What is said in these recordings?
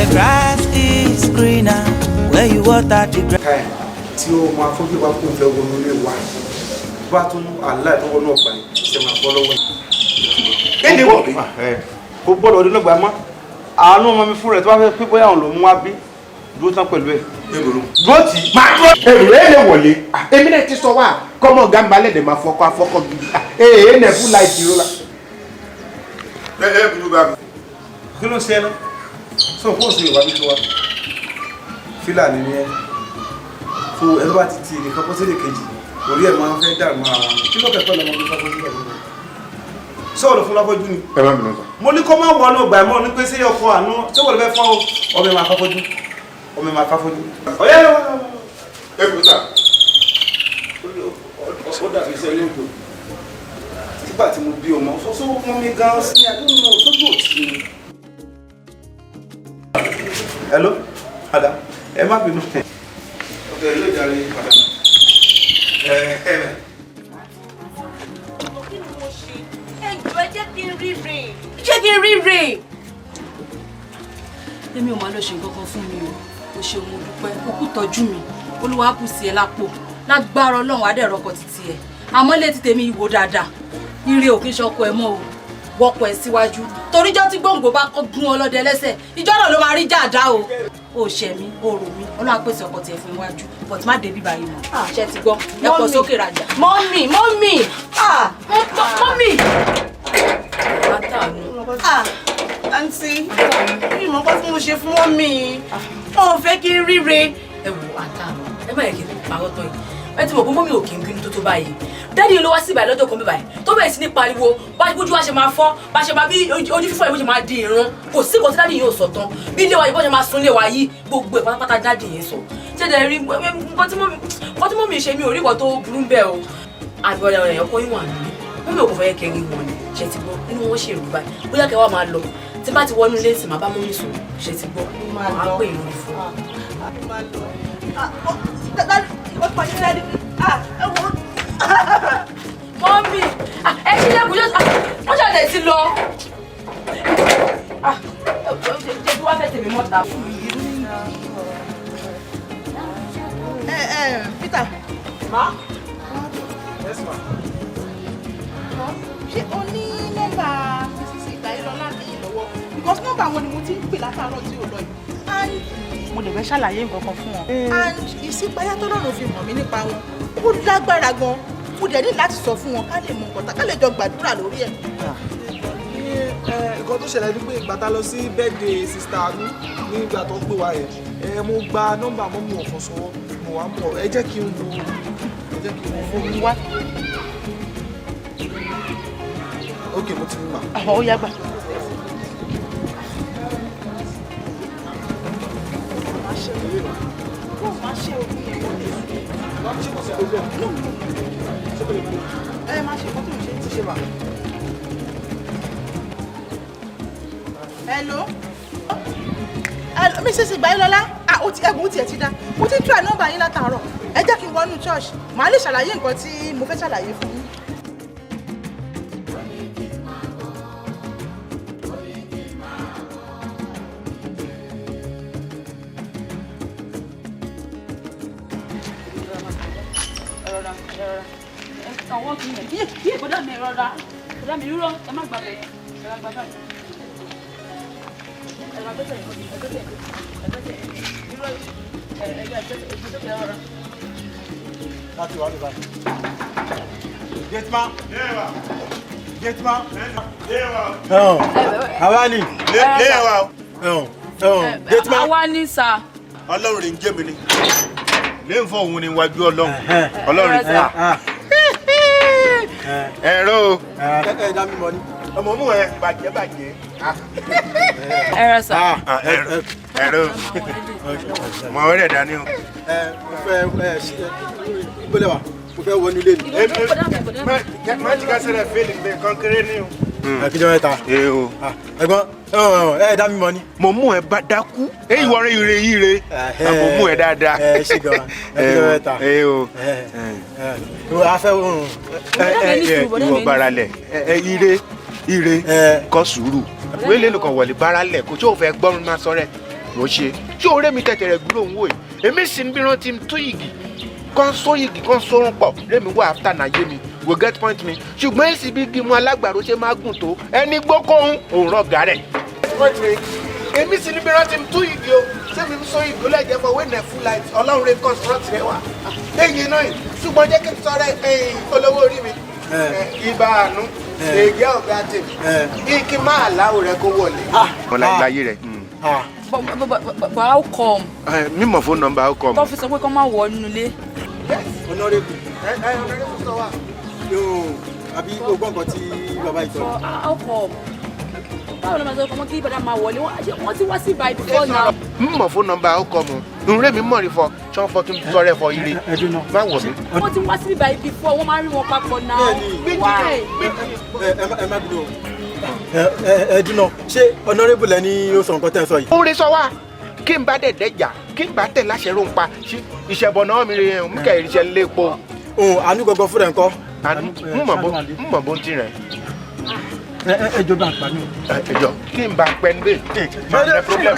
The grass is greener where you water the grass. Time tí ó máa fojú bá kún fẹ́ wọnú ilé wa, bá tún aláì tó wọnú ọgbà yìí ṣe máa bọ́ lọ́wọ́ yìí. Kéde wọ̀ bí? Kò gbọ́dọ̀ ọdún lọ́gbà mọ́. Àánú ọmọ mi fún rẹ̀ tó bá fẹ́ pé bóyá òun ló mú wá bí dúró tán pẹ̀lú ẹ̀. Dúró tì í. Máa dúró. Èrò ẹ̀ lè wọlé. Èmi náà ti sọ wá kọ́mọ ọ̀gá mi balẹ̀ dẹ̀ máa fọkọ afọkọ gidi. Ee ẹ̀ fún láì tìró la. Ẹ ẹ burú bá mi. Kí ló ń ṣe ẹ náà? Sọ fún òsì Yorùbá bí tiwa. Fílàní ni ẹ. So ẹ bá ti ti nìkan kó sílè kejì, orí ẹ̀ máa ń fẹ́ dàrú mọ́ra wọn. Kí ló kẹ́kọ̀ọ́ lọ́mọ tó fẹ́ fojú ẹ̀ lọ́wọ́? Sọ̀rọ̀ fún láfọ́jú ni. Ẹ má bínú sọ. Mo ní kó má wọnú ọgbà mọ́ ní pé sí ọkọ àánú tí wọ́n lè fẹ́ fọ́ ọmọ ẹ̀ máa fáfọ́jú. Ọmọ ẹ̀ máa fáfọ́jú. Ọ̀yẹ́ lọ́wọ́. Ẹ burú sà. Ó dàbí iṣẹ́ lóògbé. Nígbà tí mo bí ọmọ, sọ mọ́ mi gan sí àdúgbò sójú òtí ni. Hello, madam, ẹ má bínú. Ok, ilé ìdarí madam. Ẹ ẹ. Kí ni mo ṣe? Ẹ jọ̀ọ́, ẹ jẹ́ kí n rí rè, jẹ́ kí n rí rè. Èmi ò máa lọ ṣe nǹkan kan fún mi o. O ṣeun, mo dúpẹ́, o kú tọ́jú mi. Olúwa kù sí ẹ lápò lágbára Ọlọ́run, adẹ́rọ́kọ títí ẹ. Àmọ́ lè ti tèmi ìwò dáadáa, ire ò kí ń ṣọkọ ẹ mọ́ o, wọkọ̀ ẹ síwájú, toríjọ́ tí gbòǹgbò bá kọ́ gún ọlọ́dẹ lẹ́sẹ̀, ìjọ́ náà ló máa rí jàdá o. Ò ṣẹ̀ mí, o rò mí. Ọlọ́run á pèsè ọkọ tiẹ̀ fún iwájú, but má débi báyìí mọ́. Ṣe ti gbọ́? Ẹ pọ̀ sókè rajà. Mummy, mummy, ah! Mummy. Àtàánú. Ah, àǹtí mi, mọ̀ nǹkan tí mo ṣe fún mummy, wọn ò fẹ́ kí n ríre. Ẹ wo, àtàánú, ẹ má yẹ kí n parọ́ tán yìí. Ẹ ti mọ̀ pé mummy ò kì í bínú tó tó báyìí. Daddy ló wá sí ìbàdàn lọ́jọ́ kan bí báyìí tó bẹ̀rẹ̀ sí ní pariwo, bá bójú wa ṣe máa fọ́, bá ṣe máa bí ojú fífọ́ yìí, bó ṣe máa di ìrún. Kò sí nǹkan tí daddy yóò sọ tán, bí ilé wa yìí bó ṣe máa sun ilé wa yìí, gbogbo ẹ̀ pátápátá daddy yẹn sọ. Ṣé rí nǹkan tí mummy ṣe? Mi ò rí nǹkan tó burú bẹ́ẹ̀ o. Àbọ̀dà ọ̀rẹ́ ọkọ yín wà nílé, mummy ò kò fẹ́ kẹrin wọn ni. Ṣe ti gbọ́? Inú wọn ṣe rú báyìí, bóyá kẹ wá máa lọ. Tí bá ti wọnú ilé sí, màá bá mummy sùn. Ṣe ti gbọ́? Màá pè é lórí fún un. Máa lọ. Ah, ó pàṣẹ daddy. Ah, ẹ wò ó. Mummy, ẹ ṣílẹ̀kùn, wọ́n ṣàtẹ̀ sí lọ. Jẹ́ kí wọ́n fẹ́ tèmi mọ́ta. Ẹ ẹ Peter. Ma? Yes, ma. Ṣé o ní nọ́mbà Mrs. Ìgbàyẹlọlá mi lọ́wọ́? Because nọ́mbà wọn ni mo ti ń pè látàárọ̀ tí ò lọ yìí, and mo lè fẹ́ ṣàlàyé nǹkan kan fún wọn. And ìṣípayá tọ́lọ́run fi mọ̀ mí nípa wọn, ó lágbára gan. Mo dẹ̀ ní láti sọ fún wọn ká lè mọ nǹkan ká lè jọ gbàdúrà lórí ẹ̀. Nǹkan tó ṣẹlẹ̀ ni pé ìgbà tá a lọ sí birthday sister Anu nígbà tó ń pè wá yẹn, ẹ mo gba nọ́mbà mummy ọ̀kan sọ́wọ́, mo wá mọ̀. Ẹ jẹ́ kí n wo, ẹ jẹ́ kí n wo fóònù wá. Ok, mo ti rí mà. Àwọn ó yá gbà. Ẹ má ṣe nǹkan tó ń ṣe ti ṣe wà. Hello, hello, Mrs. Ìgbàyẹlọlá. Ah, ó ti ẹ̀gbọ́n, ó tiẹ̀ ti dá. Mo ti ń try nọ́mbà yín látàárọ̀. Ẹ jẹ́ kí n wọnú church, màá lè ṣàlàyé nǹkan tí mo fẹ́ ṣàlàyé fún yín. Ọwọ́ kì í yẹn yíyẹ yíyẹ. Bọ́dà mi, rọra. Bọ́dà mi, rúrọ́, ẹ má gbàgbé, ẹ má gbàgbé. Ẹ má gbẹ́sẹ̀, ẹ gbẹ́sẹ̀, ẹ gbẹ́sẹ̀, rúrọ́, ẹ ẹ gbẹ́sẹ̀, ẹ gbẹ́sẹ̀, rọra. Láti wà lè báyìí. Gateman. Gateman. Àwa ni. Léyà wa o. Gateman. Àwa ní sà. Ọlọ́run rè ń jẹ́ mi ni. Lè ń fọ òun ní iwájú Ọlọ́run. Ọlọ́run rè ẹ̀rọ o. Ẹ dá mi mọ̀ ni. Ọmọ mú ẹ bàjẹ́ bàjẹ́. Ẹ rẹ sà. Ẹ̀rọ ẹ̀rọ mọ ọ̀rẹ́ dání o. Ẹ mo fẹ́ ẹ ṣe ìgbélé wa, mo fẹ́ wọnú ilé mi. Má ti ká sẹ́rẹ̀ fẹ́ẹ̀lì pé kọ́ńkéré ni o. Ẹ kíjọ mẹ́ta. Ee o. Ẹ̀gbọ́n, ẹ dá mi mọ̀ ni. Mo mú ẹ bá dákú èyí wọrẹ ire ire, mo mú ẹ dáadáa. Ẹ ṣe gan, ẹ kíjọ mẹ́ta. Ee o. A fẹ́. Ìwọ baralẹ̀ ẹ ire ire kọ sùúrù wílé ló kàn wọlé baralẹ̀ kò tí ò fẹ́ gbọ́run máa sọ rẹ̀. Ló ṣe tí òun rémi tẹ̀tẹ̀rẹ̀ gbúrò ń wò yìí, èmi sì ń bí rántí tú igi kan só igi kan sórun pọ̀ rémi wà áfítà náà yé mi go get point mi, ṣùgbọ́n èsì bí gímú alágbàro ṣe máa gùn tó ẹni gbókòhún òun rọ̀gà rẹ̀. Point mi, èmi sì ní bí rántí tú igi o, sẹ́mi ń sọ igi lẹ́jẹ̀ fọ wẹ́nẹ̀ full light ọlọ́run rẹ̀ construct rẹ̀ wá lẹ́yìn náà yìí. Ṣùgbọ́n jẹ́ kí n sọ̀rọ̀ ẹ̀yìn olówó orí mi, ibà àánú ègé ọ̀gá tèmi kí máa láwò rẹ kó wọlé. Wọn láyé rẹ. But how come? Mímọ̀ fóònù nọ́mbà how come. Tó fi sọ pé kó má wọ nínú ilé. Honorable. Ẹ honorable sọ wà. Yóò àbí o gbọ́ nǹkan tí bàbá yìí sọ. But how come? Báwo ló máa sọ fún kí bàdá máa wọlé? Wọ́n ti wá sí ibà before now. Mímọ̀ fóònù nọ́mbà how come o. Nrẹ́ mi mọ̀ rí fọ, tí wọ́n fọ kí n sọ̀rọ̀ ẹ̀ fọ ire. Má wọ̀ mí. Wọ́n ti wá sí ibà before, wọ́n máa ń rí wọn papọ̀ now. Why? Ẹ má bínú o. Ẹ dúnà, ṣé honorable ẹni ó sọ nǹkan tẹ́ ẹ sọ yìí? Ó rí sọ wá kí n bá dẹ̀ dẹ́jà kí n bá tẹ̀ láṣẹ ló ń pa ìṣẹ̀bọ̀ náà mi rè é mú kẹ́ ìrìṣẹ́ ń lépo. Òun àánú gangan fúnra ẹ̀ ń kọ́. Àánú ń mọ̀ bó ń tirẹ̀. Ẹ jọba àpá mi. Ẹ jọ kí n bá pẹ́ ń bè máa ní problem.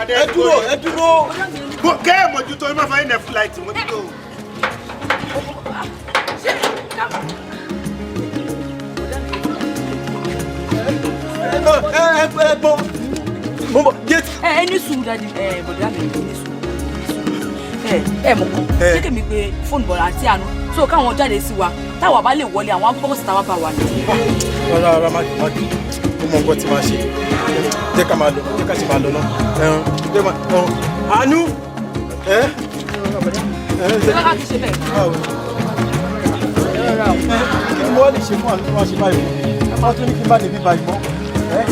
Ẹ dúró, ẹ dúró. Kẹ́ ẹ̀ mójútó ẹ má fà yín nẹ̀ fúláìtì mójútó. Ẹ gbọ́ mo bọ̀ gate. Ẹ ní sùúrù dájú, ẹ bọ̀dá mi ní sùúrù. Ẹ mọ̀ kan ṣé kèmí pé fóònù bọ̀dá àti àánú tó káwọn jáde sí wa táwa bá lè wọlé àwọn bọ́ọ̀sì táwa bá wà ní. Rárá rárá, má má dùn, mo mọ nǹkan tí màá ṣe, jẹ́ ká máa lọ, jẹ́ ká ṣe máa lọ náà. Ẹ̀hún jẹ́ máa ẹ̀hún àánú. Ẹ̀ ẹ̀ ṣé ká ti ṣe bẹ́ẹ̀. Kí ni mo wá lè ṣe fún àánú tó wá ṣe báyìí? Ẹ má tún ní kí n bá lè bí báyìí mọ́. Ẹ.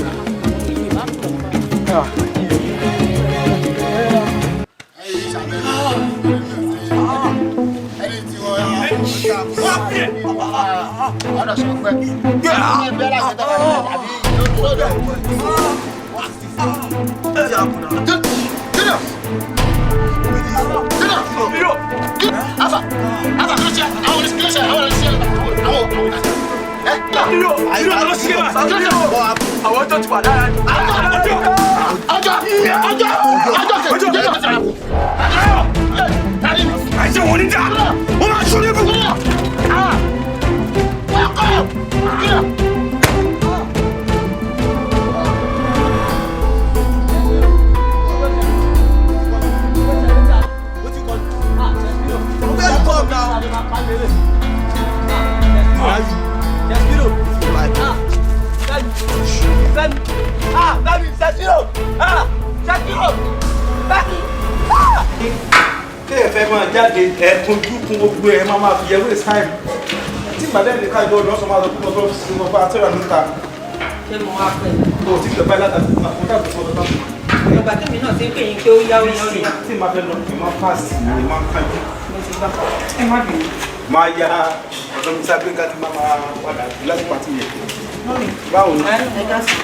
Kéèyàn fẹ́ máa jáde ẹ̀ẹ́dúnjú kún gbogbo ẹ̀ máa máa fi ẹwé sáìmù tí ìgbàdá ìlú kájọ ọdún ọ̀sán máa lọ kúrò tó fi wọn bá àtẹ̀rà níta. Ṣé mo wá pẹ́? O ti gbẹ báyìí látàkùn fún tàbí fún ọdún. Ìgbà tèmi náà ti ń pè yín pé ó yá ó yá ó yá. Tí màá fẹ́ lọ, ì máa fásitì ni máa ń kájú. Mo ti gbà. Ẹ má bínú. Máa ya ọ̀dọ́ mi sábẹ́ ká ti máa máa padà láti pàtí yẹn. Báwo ni? Ẹ ká sùn.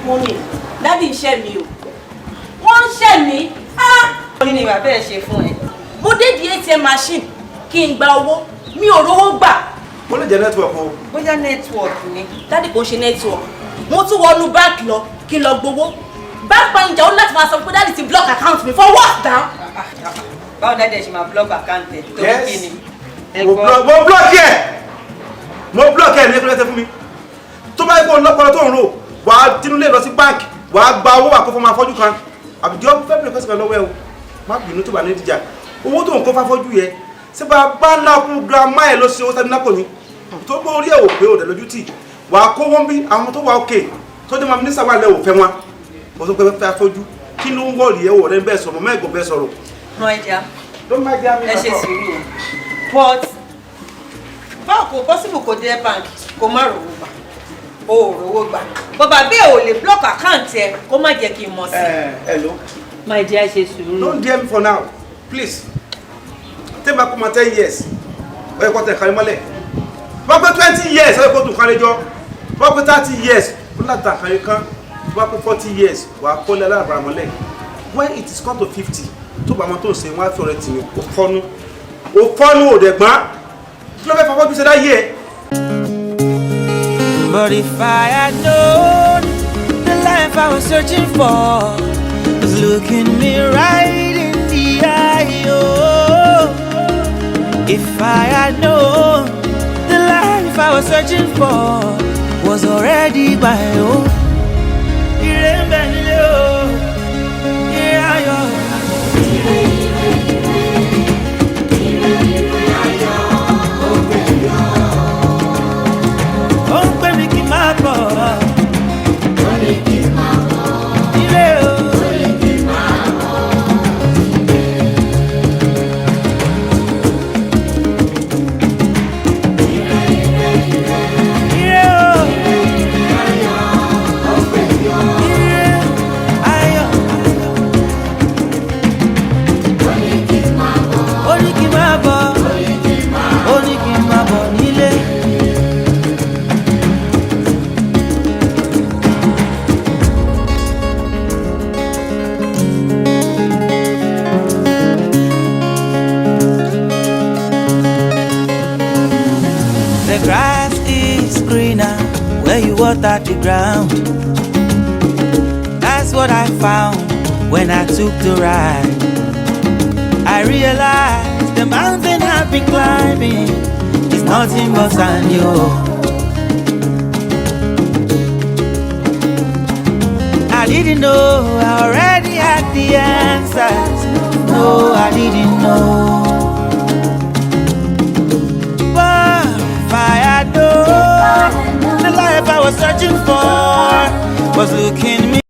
Mọ́mì, dádì ń ṣẹ́ mi o. Wọ́n ń ṣẹ́ mi. Kí ni bàbá ẹ ṣe fún ẹ? Mo dé di ATM machine kí n gba owó, mi ò rówó gbà. Ó lè jẹ́ network o. Bóyá network ni. Dádì kò ń ṣe network. Mo tún wọnú báǹkì lọ kí n lọ gbowó. Bank manager ó láti máa sọ pé dádì ti block account mi for what now? Báwo dádì ẹ ṣe máa block account ẹ? Torí kí ni? Mo block ẹ! Mo block ẹ ní ẹkúnlẹ́sẹ̀ fún mi. Tó bá yẹ kó lọ́pọ̀lọ́ tó ń rò, wàá tinúlé lọ sí báǹkì, wàá gba owó àkófọ́ máa fọ́jú kan. Àbíjọ́ fẹ́ bẹ̀rẹ̀ fẹ́sẹ̀ kan lọ́wọ́ ẹ o, má bínú tó bá ní ìdíjà. Owó tó ń kó fáfọ́jú yẹ, ṣé bá bá ńlá kú girama ẹ̀ lọ sí owó tàbí nápò ni? Tó gbọ́ orí ẹ̀ ò pé ò dẹ̀ lójú tì. Wàá kó wọ́n bí àwọn tó wà òkè tó dé máa mínísà wà lẹ̀ ò fẹ́ wọn. Mo sọ pé fẹ́ afọ́jú, kí ló ń wọ̀rì ẹ̀ wọ̀ rẹ̀ ń bẹ́ẹ̀ sọ̀rọ̀ mẹ́ẹ̀gàn bẹ́ẹ̀ sọ̀rọ̀. Ràn ẹja, ẹ ṣe sùúrù o. But báwo kò possible kò dé bank kò má rówó gbà? O ò rówó gbà. Bàbá bẹ́ẹ̀ ò lè block account ẹ kó má jẹ́ kí n mọ̀ sí. Hello. My dear, ṣe sùúrù. Don't dare me for now, please. Take back my 10 years. Ó yẹ kó tẹ̀ kárí mọ́lẹ̀. Wọ́n pé 20 years, ó yẹ kó tún kárí jọ. Wọ́n pé 30 years, ó láti tàn kárí kan. Wọ́n pé 40 years, wà á kọ́lé aláàbàrà mọ́lẹ̀. When it is come to 50, tó bá wọn tó ń ṣe, wọ́n á fi ọ̀rẹ́ tì mí. Ó fọ́nú. Ó fọ́nú ò dẹ̀ gbọ́n. Kí ló fẹ́ fọwọ́ bí ṣe láyé ẹ̀? But if I had known the life I was searching for was looking me right in the eye. Oh, if I had known the life I was searching for was already my own. Ire ń bẹ nílé o, ire ayọ̀. Ó ń pè mí kí n máa bọ̀. Ilé o. Ire o. Ire ayọ̀. Ó ní kí n máa bọ̀. Ó ní kí n máa bọ̀ nílé. The grass is greener where you water the ground. That's what I found when I took the ride. I realized the mountain I've been climbing is nothing but sand, yo. I didn't know I already had the answers. No, I didn't know. But if I had known the life I was searching for was looking me.